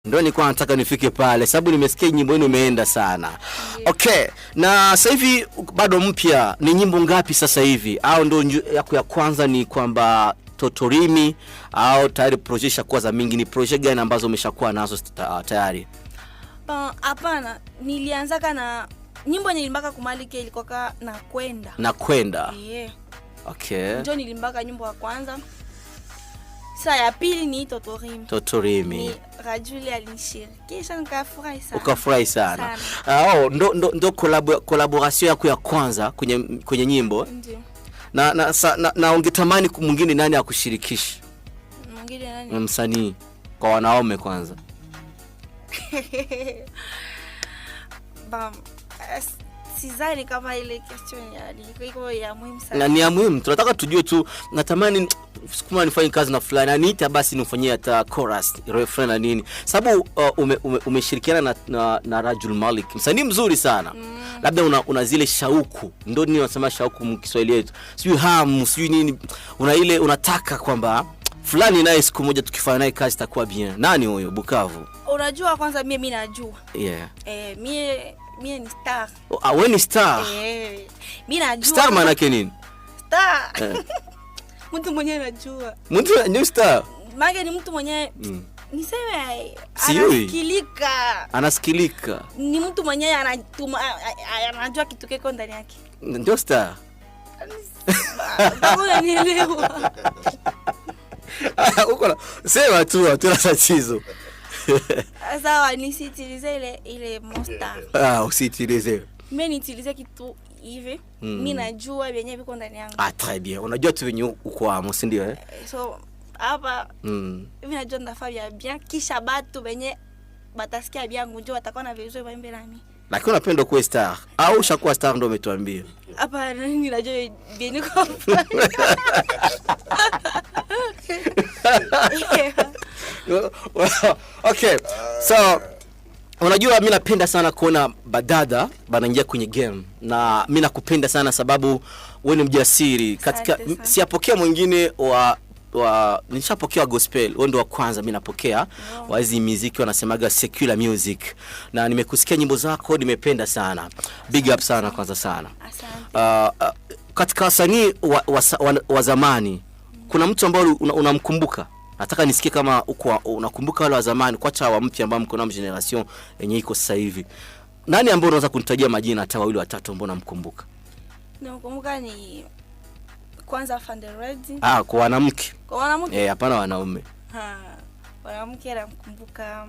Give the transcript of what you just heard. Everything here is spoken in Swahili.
Ndio nilikuwa nataka nifike pale, sababu nimesikia nyimbo yenu imeenda sana. Okay, na sasa hivi bado mpya, ni nyimbo ngapi sasa hivi? Au ndo yako ya kwanza ni kwamba Totorimi au tayari projet ishakuwa za mingi? Ni projet gani ambazo umeshakuwa nazo tayari? Bon, hapana, nilianzaka na nyimbo nilimbaka kumalike ilikuwa na kwenda. Na kwenda. Yeah. Okay. Njo nilimbaka nyimbo ya kwanza. Sa ya pili ni Totorimi. Totorimi. Ni Rajuli alinishirikisha, nikafurahi sana. Ukafurahi sana. Sana. Oh, ndo collaboration yako ya kwanza kwenye nyimbo? Ndio. Na ungetamani mwingine nani akushirikishe? Mwingine nani? Msanii kwa wanaume kwanza. Bam, sidhani kama ile question ya iko ya muhimu sana. Na ni ya muhimu, tunataka tujue tu. Natamani siku moja nifanye kazi na fulani, aniita basi nifanyie hata chorus, refrain na nini, sababu umeshirikiana na Rajul Malik, msanii mzuri sana. Labda una zile shauku, ndio nini wanasema shauku mkiswahili yetu, sijui hamu, sijui nini, una ile unataka kwamba fulani naye siku moja tukifanya naye kazi itakuwa bien. Nani huyo Bukavu? Unajua kwanza mie najua. Mie ni star. Oh, ah, wewe ni star. Mi najua. Star maana yake nini? Star. Mtu mwenyewe anajua. Mtu ni star. Maana ni mtu mwenyewe, niseme Sijui. anasikilika. Anasikilika. Ni mtu mwenyewe anatuma, anajua kitu kiko ndani yake. Ndio star. Kama unanielewa. Uko na sema tu, hatuna tatizo. Sawa, nisiutilize ile mot star. Ah, usiutilize. Mimi niutilize kitu hivi. Mimi najua vyenye viko ndani yangu. Ah, très bien. Unajua tu venye uko amo, si ndio eh? So hapa mimi najua ndafaa vya bien, kisha batu benye batasikia vyangu njo watakuwa na vizuri waimbe nami. Lakini unapenda kuwa star au ushakuwa star ndio umetuambia? Hapa nini najua vyenye niko. Okay. So unajua mi napenda sana kuona badada banaingia kwenye game, na mi nakupenda sana sababu wewe ni mjasiri katika Asante sana. siyapokea mwingine wa nishapokea gospel, wewe ndo wa kwanza mi napokea wa hizi muziki wanasemaga secular music, na nimekusikia nyimbo zako, nimependa sana. Big up sana kwanza sana. Asante. Katika wasanii wa zamani kuna mtu ambaye unamkumbuka? Nataka nisikie kama uko unakumbuka wale wa zamani, kwacha wa mpya ambao mko nao generation yenye iko sasa hivi. Nani ambao unaweza kunitajia majina hata wawili watatu ambao unamkumbuka? Namkumbuka ni kwanza Van der Red. Ah, kwa wanamke. Kwa wanamke? Eh, hapana wanaume. Ha, wanamke namkumbuka